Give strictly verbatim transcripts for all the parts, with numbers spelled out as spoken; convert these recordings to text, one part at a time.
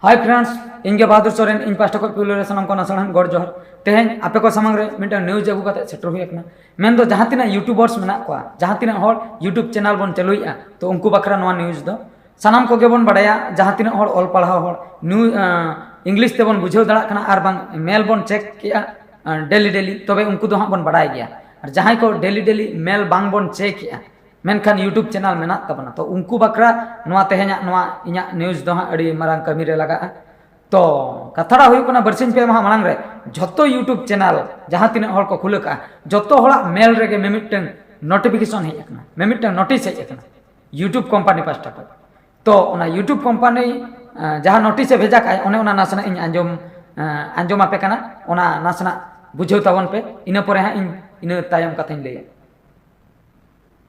Hi friends, ᱤᱧ ᱜᱮ ᱵᱟᱦᱟᱫᱩᱨ ᱥᱚᱨᱮᱱ, ᱤᱧ ᱯᱟᱦᱴᱟ ᱠᱷᱚᱱ ᱯᱩᱭᱞᱩ ᱨᱮ ᱥᱟᱱᱟᱢ ᱠᱚ ᱱᱟᱥᱟᱲᱦᱟᱱ ᱜᱚᱰ ᱡᱚᱦᱟᱨ᱾ ᱛᱮᱦᱮᱧ ᱟᱯᱮ ᱠᱚ ᱥᱟᱢᱟᱝ ᱨᱮ ᱢᱤᱫᱴᱟᱝ news ᱟᱹᱜᱩ ᱠᱟᱛᱮ ᱥᱮᱴᱮᱨ ᱦᱩᱭ ᱟᱠᱟᱱᱟ᱾ ᱢᱮᱱᱫᱚ ᱡᱟᱦᱟᱸ ᱛᱤᱱᱟᱹᱜ YouTubers ᱢᱮᱱᱟᱜ ᱠᱚᱣᱟ, ᱡᱟᱦᱟᱸ ᱛᱤᱱᱟᱹᱜ ᱦᱚᱲ YouTube channel ᱵᱚᱱ ᱪᱟᱹᱞᱩᱭᱮᱫᱼᱟ, ᱛᱚ ᱩᱱᱠᱩ ᱵᱟᱠᱷᱨᱟ ᱱᱚᱣᱟ news ᱫᱚ᱾ ᱥᱟᱱᱟᱢ ᱠᱚᱜᱮ ᱵᱚᱱ ᱵᱟᱲᱟᱭᱟ, ᱡᱟᱦᱟᱸ ᱛᱤᱱᱟᱹᱜ ᱦᱚᱲ ᱚᱞ ᱯᱟᱲᱦᱟᱣ ᱦᱚᱲ ᱱᱤᱭᱩ English ᱛᱮᱵᱚᱱ ᱵᱩᱡᱷᱟᱹᱣ ᱫᱟᱲᱮᱭᱟᱜ ᱠᱟᱱᱟ ᱟᱨ ᱵᱟᱝ mail ᱵᱚᱱ check ᱠᱮᱜᱼᱟ daily daily, ᱛᱚᱵᱮ ᱩᱱᱠᱩ ᱫᱚ ᱦᱟᱸᱜ ᱵᱚᱱ ᱵᱟᱲᱟᱭ ᱜᱮᱭᱟ᱾ ᱟᱨ ᱡᱟᱦᱟᱸᱭ ᱠᱚ daily daily mail ᱵᱟᱝ ᱵᱚᱱ check ᱮᱜᱼᱟ, ᱢᱮᱱᱠᱷᱟᱱ YouTube channel ᱢᱮᱱᱟᱜ ᱛᱟᱵᱚᱱᱟ, ᱛᱚ ᱩᱱᱠᱩ ᱵᱟᱠᱷᱨᱟ ᱱᱚᱣᱟ ᱛᱮᱦᱮᱧᱟᱜ ᱱᱚᱣᱟ ᱤᱧᱟᱹᱜ news ᱫᱚ ᱦᱟᱸᱜ ᱟᱹᱰᱤ ᱢᱟᱨᱟᱝ ᱠᱟᱹᱢᱤ ᱨᱮ ᱞᱟᱜᱟᱜᱼᱟ᱾ ᱛᱚ ᱠᱟᱛᱷᱟᱴᱟᱜ ᱦᱩᱭᱩᱜ ᱠᱟᱱᱟ, ᱵᱟᱨᱥᱤᱧ ᱯᱮ ᱢᱟᱦᱟ ᱢᱟᱲᱟᱝ ᱨᱮ ᱡᱷᱚᱛᱚ YouTube channel ᱡᱟᱦᱟᱸ ᱛᱤᱱᱟᱹᱜ ᱦᱚᱲ ᱠᱚ ᱠᱷᱩᱞᱟᱹ ᱠᱟᱜᱼᱟ, ᱡᱷᱚᱛᱚ ᱦᱚᱲᱟᱜ mail ᱨᱮᱜᱮ ᱢᱤᱢᱤᱫᱴᱟᱝ notification ᱦᱮᱡ ᱟᱠᱟᱱᱟ, ᱢᱤᱢᱤᱫᱴᱟᱝ notice ᱦᱮᱡ ᱟᱠᱟᱱᱟ YouTube company ᱯᱟᱦᱴᱟ ᱠᱷᱚᱱ᱾ ᱛᱚ ᱚᱱᱟ YouTube company ᱡᱟᱦᱟᱸ notice ᱮ ᱵᱷᱮᱡᱟ ᱠᱟᱜᱼᱟᱭ, ᱚᱱᱮ ᱚᱱᱟ ᱱᱟᱥᱮᱱᱟᱜ ᱤᱧ ᱟᱸᱡᱚᱢ ᱟᱸᱡᱚᱢ ᱟᱯᱮ ᱠᱟᱱᱟ, ᱚᱱᱟ ᱱᱟᱥᱮᱱᱟᱜ ᱵᱩᱡᱷᱟᱹᱣ ᱛᱟᱵᱚᱱ ᱯᱮ, ᱤᱱᱟᱹ ᱯᱚᱨᱮ ᱦᱟᱸᱜ ᱤᱧ ᱤᱱᱟᱹ ᱛᱟᱭᱚᱢ ᱠᱟᱛᱷᱟᱧ ᱞᱟᱹᱭᱟ᱾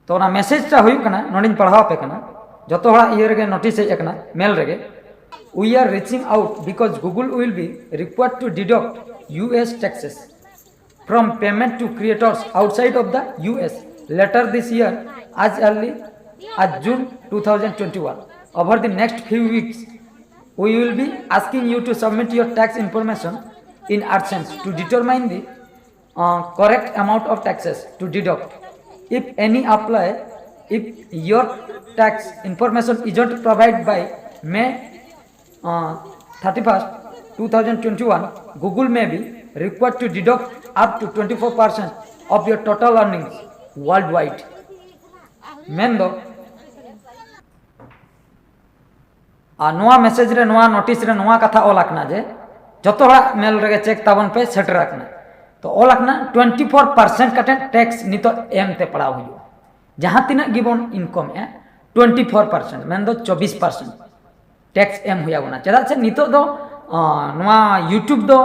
ᱛᱚ ᱚᱱᱟ message ᱴᱟ ᱦᱩᱭᱩᱜ ᱠᱟᱱᱟ, ᱱᱚᱰᱮᱧ ᱯᱟᱲᱦᱟᱣ ᱟᱯᱮ ᱠᱟᱱᱟ, ᱡᱚᱛᱚ ᱦᱚᱲᱟᱜ ᱤᱭᱟᱹ ᱨᱮᱜᱮ notice ᱦᱮᱡ ᱟᱠᱟᱱᱟ, mail ᱨᱮᱜᱮ᱾ We are reaching out because Google will be required to deduct U S taxes from payment to creators outside of the U S later this year, as early as June two thousand twenty-one. Over the next few weeks, we will be asking you to submit your tax information in AdSense to determine the uh, correct amount of taxes to deduct. If any apply, if your tax information isn't provided by May uh, thirty-first, two thousand twenty-one, Google may be required to deduct up to twenty-four percent of your total earnings worldwide. ᱢᱮᱱᱫᱚ ᱟᱨ ᱱᱚᱣᱟ message ᱨᱮ, ᱱᱚᱣᱟ notice ᱨᱮ ᱱᱚᱣᱟ ᱠᱟᱛᱷᱟ ᱚᱞ ᱟᱠᱟᱱᱟ ᱡᱮ ᱡᱚᱛᱚ ᱦᱚᱲᱟᱜ mail ᱨᱮᱜᱮ check ᱛᱟᱵᱚᱱ ᱯᱮ, ᱥᱮᱴᱮᱨ ᱟᱠᱟᱱᱟ᱾ ᱛᱚ ᱚᱞ ᱟᱠᱟᱱᱟ twenty four percent ᱠᱟᱛᱮ tax ᱱᱤᱛᱚᱜ ᱮᱢ ᱛᱮ ᱯᱟᱲᱟᱣ ᱦᱩᱭᱩᱜᱼᱟ᱾ ᱡᱟᱦᱟᱸ ᱛᱤᱱᱟᱹᱜ ᱜᱮᱵᱚᱱ income ᱮᱜᱼᱟ, twenty four percent, ᱢᱮᱱᱫᱚ ᱪᱚᱵᱵᱤᱥ percent tax ᱮᱢ ᱦᱩᱭ ᱟᱵᱚᱱᱟ᱾ ᱪᱮᱫᱟᱜ ᱥᱮ ᱱᱤᱛᱚᱜ ᱫᱚ ᱟᱸ, ᱱᱚᱣᱟ YouTube ᱫᱚ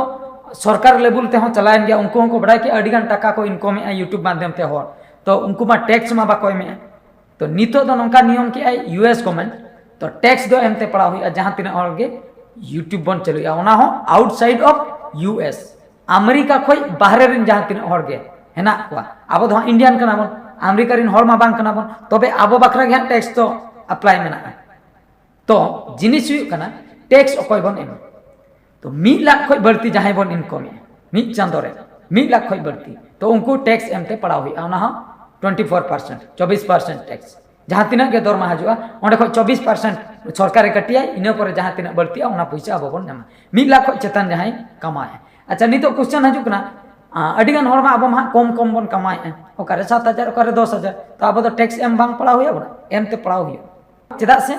ᱥᱚᱨᱠᱟᱨ level ᱛᱮᱦᱚᱸ ᱪᱟᱞᱟᱣᱮᱱ ᱜᱮᱭᱟ, ᱩᱱᱠᱩ ᱦᱚᱸᱠᱚ ᱵᱟᱲᱟᱭ ᱠᱮᱜᱼᱟ ᱟᱹᱰᱤ ᱜᱟᱱ ᱴᱟᱠᱟ ᱠᱚ income ᱮᱜᱼᱟ YouTube ᱢᱟᱫᱽᱫᱷᱚᱢ ᱛᱮ ᱦᱚᱲ, ᱛᱚ ᱩᱱᱠᱩ ᱢᱟ tax ᱢᱟ ᱵᱟᱠᱚ ᱮᱢᱮᱜᱼᱟ᱾ ᱛᱚ ᱱᱤᱛᱚᱜ ᱫᱚ ᱱᱚᱝᱠᱟ ᱱᱤᱭᱚᱢ ᱠᱮᱜᱼᱟᱭ US government, ᱛᱚ tax ᱫᱚ ᱮᱢᱛᱮ ᱯᱟᱲᱟᱣ ᱦᱩᱭᱩᱜᱼᱟ ᱡᱟᱦᱟᱸ ᱛᱤᱱᱟᱹᱜ ᱦᱚᱲ ᱜᱮ YouTube ᱵᱚᱱ ᱪᱟᱹᱞᱩᱭᱟ, ᱚᱱᱟ ᱦᱚᱸ outside of US, ᱟᱢᱮᱨᱤᱠᱟ ᱠᱷᱚᱱ ᱵᱟᱦᱨᱮ ᱨᱮᱱ ᱡᱟᱦᱟᱸ ᱛᱤᱱᱟᱹᱜ ᱦᱚᱲ ᱜᱮ ᱦᱮᱱᱟᱜ ᱠᱚᱣᱟ᱾ ᱟᱵᱚ ᱫᱚ ᱦᱟᱸᱜ Indian ᱠᱟᱱᱟ ᱵᱚᱱ, ᱟᱢᱮᱨᱤᱠᱟ ᱨᱮᱱ ᱦᱚᱲ ᱢᱟ ᱵᱟᱝ ᱠᱟᱱᱟ ᱵᱚᱱ, ᱛᱚᱵᱮ ᱟᱵᱚ ᱵᱟᱠᱷᱨᱟ ᱜᱮ ᱦᱟᱸᱜ tax ᱫᱚ apply ᱢᱮᱱᱟᱜᱼᱟ᱾ ᱛᱚ ᱡᱤᱱᱤᱥ ᱦᱩᱭᱩᱜ ᱠᱟᱱᱟ, ᱴᱮᱠᱥ ᱚᱠᱚᱭ ᱵᱚᱱ ᱮᱢᱟ? ᱛᱚ ᱢᱤᱫ ᱞᱟᱠᱷ ᱠᱷᱚᱱ ᱵᱟᱹᱲᱛᱤ ᱡᱟᱦᱟᱸᱭ ᱵᱚᱱ ᱤᱱᱠᱚᱢᱮᱫᱼᱟ ᱢᱤᱫ ᱪᱟᱸᱫᱳ ᱨᱮ, ᱢᱤᱫ ᱞᱟᱠᱷ ᱠᱷᱚᱱ ᱵᱟᱹᱲᱛᱤ, ᱛᱚ ᱩᱱᱠᱩ ᱴᱮᱠᱥ ᱮᱢᱛᱮ ᱯᱟᱲᱟᱣ ᱦᱩᱭᱩᱜᱼᱟ, ᱚᱱᱟ ᱦᱚᱸ ᱴᱩᱭᱮᱱᱴᱤ ᱯᱷᱳᱨ ᱯᱟᱨᱥᱮᱱᱴ, ᱪᱚᱵᱵᱤᱥ ᱯᱟᱨᱥᱮᱱᱴ ᱴᱮᱠᱥ᱾ ᱡᱟᱦᱟᱸ ᱛᱤᱱᱟᱹᱜ ᱜᱮ ᱫᱚᱨᱢᱟ ᱦᱤᱡᱩᱜᱼᱟ, ᱚᱸᱰᱮ ᱠᱷᱚᱱ ᱪᱚᱵᱵᱤᱥ ᱯᱟᱨᱥᱮᱱᱴ ᱥᱚᱨᱠᱟᱨᱮ ᱠᱟᱹᱴᱤᱭᱟᱭ, ᱤᱱᱟᱹ ᱯᱚᱨᱮ ᱡᱟᱦᱟᱸ ᱛᱤᱱᱟᱹᱜ ᱵᱟᱹᱲᱛᱤᱜᱼᱟ, ᱚᱱᱟ ᱯᱚᱭᱥᱟ ᱟᱵᱚ ᱵᱚᱱ ᱧᱟᱢᱟ, ᱢᱤᱫ ᱞᱟᱠᱷ ᱠᱷᱚᱱ ᱪᱮᱛᱟᱱ ᱡᱟᱦᱟᱸᱭ ᱠᱟᱢᱟᱣᱮᱫᱼᱟ᱾ ᱟᱪᱪᱷᱟ, ᱱᱤᱛᱚᱜ ᱠᱚᱥᱪᱮᱱ ᱦᱤᱡᱩᱜ ᱠᱟᱱᱟ, ᱟᱹᱰᱤ ᱜᱟᱱ ᱦᱚᱲ ᱢᱟ ᱟᱵᱚ ᱢᱟ ᱦᱟᱸᱜ ᱠᱚᱢ ᱠᱚᱢ ᱵᱚᱱ ᱠᱟᱢᱟᱣᱮᱫᱼᱟ, ᱚᱠᱟᱨᱮ ᱥᱟᱛ ᱦᱟᱡᱟᱨ, ᱚᱠᱟᱨᱮ ᱫᱚᱥ ᱦᱟᱡᱟᱨ, ᱛᱚ ᱟᱵᱚ ᱫᱚ ᱴᱮᱠᱥ ᱮᱢ ᱵᱟᱝ ᱯᱟᱲᱟᱣ ᱦᱩᱭᱩᱜᱼᱟ, ᱮᱢᱛᱮ ᱯᱟᱲᱟᱣ ᱦᱩᱭᱩᱜᱼᱟ᱾ ᱪᱮᱫᱟᱜ ᱥᱮ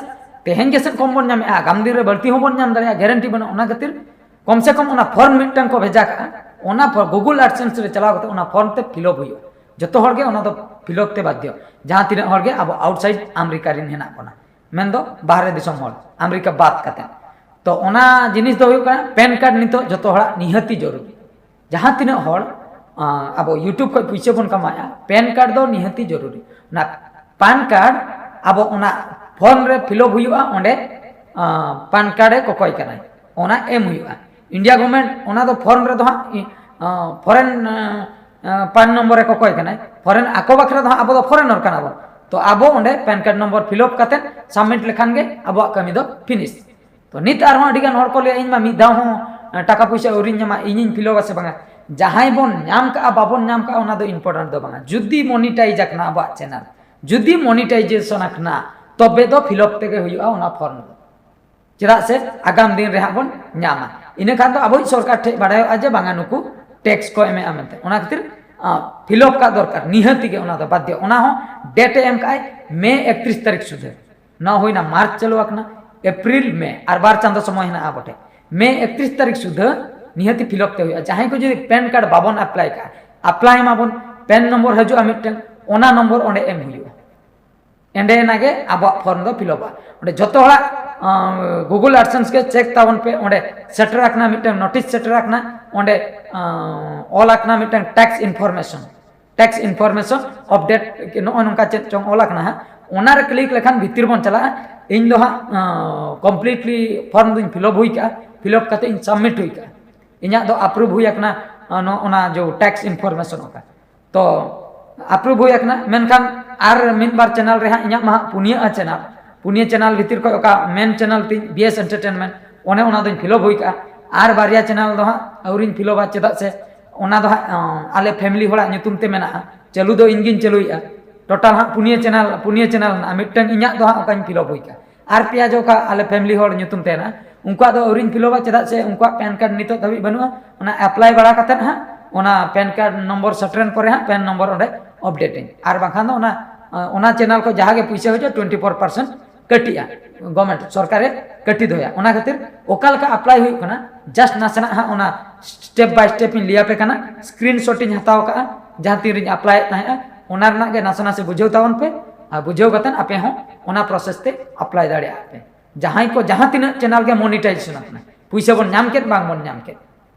ᱛᱮᱦᱮᱧ ᱜᱮᱥᱮ ᱠᱚᱢ ᱵᱚᱱ ᱧᱟᱢᱮᱫᱼᱟ, ᱟᱜᱟᱢ ᱫᱤᱱ ᱨᱮ ᱵᱟᱹᱲᱛᱤ ᱦᱚᱸᱵᱚᱱ ᱧᱟᱢ ᱫᱟᱲᱮᱭᱟᱜᱼᱟ, ᱜᱮᱨᱮᱱᱴᱤ ᱵᱟᱹᱱᱩᱜᱼᱟ᱾ ᱚᱱᱟ ᱠᱷᱟᱹᱛᱤᱨ ᱠᱚᱢ ᱥᱮ ᱠᱚᱢ ᱚᱱᱟ ᱯᱷᱚᱨᱢ ᱢᱤᱫᱴᱟᱝ ᱠᱚ ᱵᱷᱮᱡᱟ ᱠᱟᱜᱼᱟ, ᱚᱱᱟ Google AdSense ᱨᱮ ᱪᱟᱞᱟᱣ ᱠᱟᱛᱮ ᱚᱱᱟ ᱯᱷᱚᱨᱢ ᱛᱮ ᱯᱷᱤᱞᱚᱯ ᱦᱩᱭᱩᱜᱼᱟ᱾ ᱡᱚᱛᱚ ᱦᱚᱲ ᱜᱮ ᱚᱱᱟ ᱫᱚ ᱯᱷᱤᱞᱚᱯ ᱛᱮ ᱵᱟᱫᱽᱫᱷᱚ, ᱡᱟᱦᱟᱸ ᱛᱤᱱᱟᱹᱜ ᱦᱚᱲ ᱜᱮ ᱟᱵᱚ ᱟᱣᱩᱴᱥᱟᱭᱤᱰ ᱟᱢᱮᱨᱤᱠᱟ ᱨᱮᱱ ᱦᱮᱱᱟᱜ ᱵᱚᱱᱟ, ᱢᱮᱱᱫᱚ ᱵᱟᱦᱨᱮ ᱫᱤᱥᱚᱢ ᱦᱚᱲ, ᱟᱢᱮᱨᱤᱠᱟ ᱵᱟᱫ ᱠᱟᱛᱮ᱾ ᱛᱚ ᱚᱱᱟ ᱡᱤᱱᱤᱥ ᱫᱚ ᱦᱩᱭᱩᱜ ᱠᱟᱱᱟ ᱯᱮᱱ ᱠᱟᱨᱰ ᱱᱤᱛᱚᱜ ᱡᱚᱛᱚ ᱦᱚᱲᱟᱜ ᱱᱤᱦᱟᱹᱛᱤ ᱡᱚᱨᱩᱨᱤ᱾ ᱡᱟᱦᱟᱸ ᱛᱤᱱᱟᱹᱜ ᱦᱚᱲ ᱟᱵᱚ YouTube ᱠᱷᱚᱱ ᱯᱩᱭᱥᱟᱹ ᱵᱚᱱ ᱠᱟᱢᱟᱣᱮᱫᱼᱟ, ᱯᱮᱱ ᱠᱟᱨᱰ ᱫᱚ ᱱᱤᱦᱟᱹᱛᱤ ᱡᱚᱨᱩᱨᱤ᱾ ᱚᱱᱟ ᱯᱮᱱ ᱠᱟᱨᱰ ᱟᱵᱚ ᱚᱱᱟ ᱯᱷᱚᱨᱢ ᱨᱮ ᱯᱷᱤᱞᱚᱯ ᱦᱩᱭᱩᱜᱼᱟ, ᱚᱸᱰᱮ ᱯᱮᱱ ᱠᱟᱨᱰ ᱮ ᱠᱚᱠᱚᱭ ᱠᱟᱱᱟᱭ, ᱚᱱᱟ ᱮᱢ ᱦᱩᱭᱩᱜᱼᱟ᱾ ᱤᱱᱰᱤᱭᱟ ᱜᱚᱵᱷᱚᱨᱢᱮᱱᱴ ᱚᱱᱟ ᱫᱚ ᱯᱷᱚᱨᱢ ᱨᱮᱫᱚ ᱦᱟᱸᱜ ᱯᱷᱚᱨᱮᱱ ᱯᱮᱱ ᱱᱚᱢᱵᱚᱨ ᱮ ᱠᱚᱠᱚᱭ ᱠᱟᱱᱟᱭ, ᱯᱷᱚᱨᱮᱱ ᱟᱠᱚ ᱵᱟᱠᱷᱨᱟ ᱫᱚ ᱦᱟᱸᱜ ᱟᱵᱚ ᱫᱚ ᱯᱷᱚᱨᱮᱱᱚᱨ ᱠᱟᱱᱟ ᱵᱚᱱ᱾ ᱛᱚ ᱟᱵᱚ ᱚᱸᱰᱮ ᱯᱮᱱ ᱠᱟᱨᱰ ᱱᱚᱢᱵᱚᱨ ᱯᱷᱤᱞᱚᱯ ᱠᱟᱛᱮ ᱥᱟᱵᱢᱤᱴ ᱞᱮᱠᱷᱟᱱ ᱜᱮ ᱟᱵᱚᱣᱟᱜ ᱠᱟᱹᱢᱤ ᱫᱚ ᱯᱷᱤᱱᱤᱥ᱾ ᱛᱚ ᱱᱤᱛ ᱟᱨᱦᱚᱸ ᱟᱹᱰᱤ ᱜᱟᱱ ᱦᱚᱲ ᱠᱚ ᱞᱟᱹᱭᱟ, "ᱤᱧ ᱢᱟ ᱢᱤᱫ ᱫᱷᱟᱣ ᱦᱚᱸ ᱴᱟᱠᱟ ᱯᱩᱭᱥᱟᱹ ᱟᱹᱣᱨᱤᱧ ᱧᱟᱢᱟ, ᱤᱧᱤᱧ ᱯᱷᱤᱞᱚᱯ ᱟᱥᱮ ᱵᱟᱝᱟ?" ᱡᱟᱦᱟᱸᱭ ᱵᱚᱱ ᱧᱟᱢ ᱠᱟᱜᱼᱟ ᱵᱟᱵᱚᱱ ᱧᱟᱢ ᱠᱟᱜᱼᱟ, ᱚᱱᱟ ᱫᱚ ᱤᱢᱯᱚᱨᱴᱮᱱᱴ ᱫᱚ ᱵᱟᱝᱟ᱾ ᱡᱩᱫᱤ ᱢᱚᱱᱤᱴᱟᱭᱤᱡᱽ ᱟᱠᱟᱱᱟ ᱟᱵᱚᱣᱟᱜ ᱪᱮᱱᱮᱞ, ᱡᱩᱫᱤ ᱢᱚᱱᱤᱴᱟᱭᱡᱮᱥᱚᱱ ᱟᱠᱟᱱᱟ, ᱛᱚᱵᱮ ᱫᱚ ᱯᱷᱤᱞᱚᱯ ᱛᱮᱜᱮ ᱦᱩᱭᱩᱜᱼᱟ ᱚᱱᱟ ᱯᱷᱚᱨᱢ ᱫᱚ᱾ ᱪᱮᱫᱟᱜ ᱥᱮ ᱟᱜᱟᱢ ᱫᱤᱱ ᱨᱮ ᱦᱟᱸᱜ ᱵᱚᱱ ᱧᱟᱢᱟ᱾ ᱤᱱᱟᱹ ᱠᱷᱟᱱ ᱫᱚ ᱟᱵᱚᱭᱤᱡ ᱥᱚᱨᱠᱟᱨ ᱴᱷᱮᱱ ᱵᱟᱲᱟᱭᱚᱜᱼᱟ ᱡᱮ ᱵᱟᱝᱟ ᱱᱩᱠᱩ ᱴᱮᱠᱥ ᱠᱚ ᱮᱢᱮᱜᱼᱟ ᱢᱮᱱᱛᱮ᱾ ᱚᱱᱟ ᱠᱷᱟᱹᱛᱤᱨ ᱯᱷᱤᱞᱚᱯ ᱠᱟᱜ ᱫᱚᱨᱠᱟᱨ, ᱱᱤᱦᱟᱹᱛᱤ ᱜᱮ ᱚᱱᱟ ᱫᱚ ᱵᱟᱫᱽᱫᱷᱚ᱾ ᱚᱱᱟ ᱦᱚᱸ ᱰᱮᱴ ᱮ ᱮᱢ ᱠᱟᱜᱼᱟᱭ ᱢᱮ ᱮᱠᱛᱨᱤᱥ ᱛᱟᱹᱨᱤᱠᱷ ᱥᱩᱫᱷᱟᱹ᱾ ᱱᱚᱣᱟ ᱦᱩᱭᱱᱟ ᱢᱟᱨᱪ ᱪᱟᱹᱞᱩ ᱟᱠᱟᱱᱟ, ᱮᱯᱨᱤᱞ, ᱢᱮ, ᱟᱨ ᱵᱟᱨ ᱪᱟᱸᱫᱚ ᱥᱚᱢᱚᱭ ᱦᱮᱱᱟᱜᱼᱟ ᱟᱵᱚ ᱴᱷᱮᱱ᱾ ᱢᱮ ᱮᱠᱛᱨᱤᱥ ᱛᱟᱹᱨᱤᱠᱷ ᱥᱩᱫᱷᱟᱹ ᱱᱤᱦᱟᱹᱛᱤ ᱯᱷᱤᱞᱚᱯ ᱛᱮ ᱦᱩᱭᱩᱜᱼᱟ᱾ ᱡᱟᱦᱟᱸᱭ ᱠᱚ ᱡᱩᱫᱤ ᱯᱮᱱ ᱠᱟᱨᱰ ᱵᱟᱵᱚᱱ ᱮᱯᱞᱟᱭ ᱠᱟᱜᱼᱟ, ᱮᱯᱞᱟᱭ ᱢᱟᱵᱚᱱ, ᱯᱮᱱ ᱱᱚᱢᱵᱚᱨ ᱦᱤᱡᱩᱜᱼᱟ ᱢᱤᱫᱴᱮᱱ, ᱚᱱᱟ ᱱᱚᱢᱵᱚᱨ ᱚᱸᱰᱮ ᱮᱢ ᱦᱩᱭᱩᱜᱼᱟ᱾ ᱮᱸᱰᱮ ᱮᱱᱟᱜᱮ ᱟᱵᱚᱣᱟᱜ ᱯᱷᱚᱨᱢ ᱫᱚ ᱯᱷᱤᱞᱚᱯᱚᱜᱼᱟ᱾ ᱚᱸᱰᱮ ᱡᱚᱛᱚ ᱦᱚᱲᱟᱜ Google AdSense ᱜᱮ ᱪᱮᱠ ᱛᱟᱵᱚᱱ ᱯᱮ, ᱚᱸᱰᱮ ᱥᱮᱴᱮᱨ ᱟᱠᱟᱱᱟ ᱢᱤᱫᱴᱟᱝ ᱱᱳᱴᱤᱥ ᱥᱮᱴᱮᱨ ᱟᱠᱟᱱᱟ, ᱚᱸᱰᱮ ᱚᱞ ᱟᱠᱟᱱᱟ ᱢᱤᱫᱴᱟᱝ tax information, tax information update, ᱱᱚᱜᱼᱚᱭ ᱱᱚᱝᱠᱟ ᱪᱮᱫ ᱪᱚᱝ ᱚᱞ ᱟᱠᱟᱱᱟ ᱦᱟᱸᱜ, ᱚᱱᱟᱨᱮ ᱠᱞᱤᱠ ᱞᱮᱠᱷᱟᱱ ᱵᱷᱤᱛᱤᱨ ᱵᱚᱱ ᱪᱟᱞᱟᱜᱼᱟ᱾ ᱤᱧ ᱫᱚ ᱦᱟᱸᱜ ᱠᱚᱢᱯᱞᱤᱴᱞᱤ ᱯᱷᱚᱨᱢ ᱫᱚᱧ ᱯᱷᱤᱞᱚᱯ ᱦᱩᱭ ᱠᱟᱜᱼᱟ, ᱯᱷᱤᱞᱚᱯ ᱠᱟᱛᱮ ᱤᱧ ᱥᱟᱵᱢᱤᱴ ᱦᱩᱭ ᱠᱟᱜᱼᱟ᱾ ᱤᱧᱟᱹᱜ ᱫᱚ ᱟᱯᱨᱩᱵᱷ ᱦᱩᱭ ᱟᱠᱟᱱᱟ, ᱱᱚᱜᱼᱚ ᱱᱟ ᱡᱮ ᱴᱮᱠᱥ ᱤᱱᱯᱷᱚᱨᱢᱮᱥᱚᱱ ᱚᱠᱟ ᱛᱚ ᱟᱯᱨᱩᱵᱷ ᱦᱩᱭ ᱟᱠᱟᱱᱟ᱾ ᱢᱮᱱᱠᱷᱟᱱ ᱟᱨ ᱢᱤᱫ ᱵᱟᱨ ᱪᱮᱱᱮᱞ ᱨᱮ ᱦᱟᱸᱜ, ᱤᱧᱟᱹᱜ ᱢᱟ ᱦᱟᱸᱜ ᱯᱩᱱᱭᱟᱹ ᱪᱮᱱᱮᱞ, ᱯᱩᱱᱭᱟᱹ ᱪᱮᱱᱮᱞ ᱵᱷᱤᱛᱤᱨ ᱠᱷᱚᱱ ᱚᱠᱟ ᱢᱮᱱ ᱪᱮᱱᱮᱞ ᱛᱤᱧ ᱵᱤ ᱮᱥ ᱮᱱᱴᱟᱨᱴᱮᱱᱢᱮᱱᱴ, ᱚᱱᱮ ᱚᱱᱟ ᱫᱚᱧ ᱯᱷᱤᱞᱚᱯ ᱦᱩᱭ ᱠᱟᱜᱼᱟ᱾ ᱟᱨ ᱵᱟᱨᱭᱟ ᱪᱮᱱᱮᱞ ᱫᱚ ᱦᱟᱸᱜ ᱟᱹᱣᱨᱤᱧ ᱯᱷᱤᱞᱚᱯᱟ, ᱪᱮᱫᱟᱜ ᱥᱮ ᱚᱱᱟ ᱫᱚ ᱦᱟᱸᱜ ᱟᱞᱮ ᱯᱷᱮᱢᱤᱞᱤ ᱦᱚᱲᱟᱜ ᱧᱩᱛᱩᱢ ᱛᱮ ᱢᱮᱱᱟᱜᱼᱟ, ᱪᱟᱹᱞᱩ ᱫᱚ ᱤᱧ ᱜᱤᱧ ᱪᱟᱹᱞᱩᱭᱮᱫᱼᱟ᱾ ᱴᱳᱴᱟᱞ ᱦᱟᱸᱜ ᱯᱩᱱᱭᱟᱹ ᱪᱮᱱᱮᱞ, ᱯᱩᱱᱭᱟᱹ ᱪᱮᱱᱮᱞ ᱢᱮᱱᱟᱜᱼᱟ, ᱢᱤᱫᱴᱟᱝ ᱤᱧᱟᱹᱜ ᱫᱚ ᱦᱟᱸᱜ ᱚᱠᱟᱧ ᱯᱷᱤᱞᱚᱯ ᱦᱩᱭ ᱠᱟᱜᱼᱟ, ᱟᱨ ᱯᱮᱭᱟ ᱡᱮ ᱚᱠᱟ ᱟᱞᱮ ᱯᱷᱮᱢᱤᱞᱤ ᱦᱚᱲ ᱧᱩᱛᱩᱢ ᱛᱮ ᱦᱮᱱᱟᱜᱼᱟ, ᱩᱱᱠᱩᱣᱟᱜ ᱫᱚ ᱟᱹᱣᱨᱤᱧ ᱯᱷᱤᱞᱚᱯᱟ, ᱪᱮᱫᱟᱜ ᱥᱮ ᱩᱱᱠᱩᱣᱟᱜ ᱯᱮᱱ ᱠᱟᱨᱰ ᱱᱤᱛᱚᱜ ᱫᱷᱟᱹᱵᱤᱡ ᱵᱟᱹᱱᱩᱜᱼᱟ᱾ ᱚᱱᱟ ᱮᱯᱞᱟᱭ ᱵᱟᱲᱟ ᱠᱟᱛᱮᱫ ᱦᱟᱸᱜ ᱚᱱᱟ ᱯᱮᱱ ᱠᱟᱨᱰ ᱱᱚᱢᱵᱚᱨ ᱥᱮᱴᱮᱨᱮᱱ ᱯᱚᱨᱮ ᱦᱟᱸᱜ ᱯᱮᱱ ᱱᱚᱢᱵᱚᱨ ᱚᱸᱰᱮ ᱟᱯᱰᱮᱴ ᱟᱹᱧ, ᱟᱨ ᱵᱟᱝᱠᱷᱟᱱ ᱫᱚ ᱚᱱᱟ, ᱚᱱᱟ ᱪᱮᱱᱮᱞ ᱠᱚ ᱡᱟᱦᱟᱸ ᱜᱮ ᱯᱩᱭᱥᱟᱹ ᱦᱤᱡᱩᱜᱼᱟ, ᱴᱩᱭᱮᱱᱴᱤ ᱯᱷᱳᱨ ᱯᱟᱨᱥᱮᱱᱴ ᱠᱟᱹᱴᱤᱜᱼᱟ, ᱜᱚᱵᱷᱢᱮᱱᱴ ᱥᱚᱨᱠᱟᱨᱮ ᱠᱟᱹᱴᱤ ᱫᱚᱦᱚᱭᱟ᱾ ᱚᱱᱟ ᱠᱷᱟᱹᱛᱤᱨ ᱚᱠᱟ ᱞᱮᱠᱟ ᱟᱯᱞᱟᱭ ᱦᱩᱭᱩᱜ ᱠᱟᱱᱟ, ᱡᱟᱥᱴ ᱱᱟᱥᱮᱱᱟᱜ ᱦᱟᱸᱜ ᱚᱱᱟ ᱥᱴᱮᱯ ᱵᱟᱭ ᱥᱴᱮᱯ ᱤᱧ ᱞᱟᱹᱭ ᱟᱯᱮ ᱠᱟᱱᱟ᱾ ᱥᱠᱨᱤᱱ ᱥᱚᱴ ᱤᱧ ᱦᱟᱛᱟᱣ ᱠᱟᱜᱼᱟ, ᱡᱟᱦᱟᱸ ᱛᱤᱱ ᱨᱤᱧ ᱟᱯᱞᱟᱭᱮᱫ ᱛᱟᱦᱮᱸᱜᱼᱟ, ᱚᱱᱟ ᱨᱮᱱᱟᱜ ᱜᱮ ᱱᱟᱥᱮ ᱱᱟᱥᱮ ᱵᱩᱡᱷᱟᱹᱣ ᱛᱟᱵᱚᱱ ᱯᱮ, ᱟᱨ ᱵᱩᱡᱷᱟᱹᱣ ᱠᱟᱛᱮᱫ ᱟᱯᱮ ᱦᱚᱸ ᱚᱱᱟ ᱯᱨᱚᱥᱮᱥ ᱛᱮ ᱟᱯᱞᱟᱭ ᱫᱟᱲᱮᱭᱟᱜᱼᱟ ᱯᱮ᱾ ᱡᱟᱦᱟᱸᱭ ᱠᱚ ᱡᱟᱦᱟᱸ ᱛᱤᱱᱟᱹᱜ ᱪᱮᱱᱮᱞ ᱜᱮ ᱢᱚᱱᱤᱴᱟᱭᱡᱮᱥᱚᱱ ᱟᱠᱟᱱᱟ, ᱯᱩᱭᱥᱟᱹ ᱵᱚᱱ ᱧᱟᱢ ᱠᱮᱫ ᱵᱟᱝ ᱵᱚᱱ ᱧᱟᱢ ᱠᱮᱫ,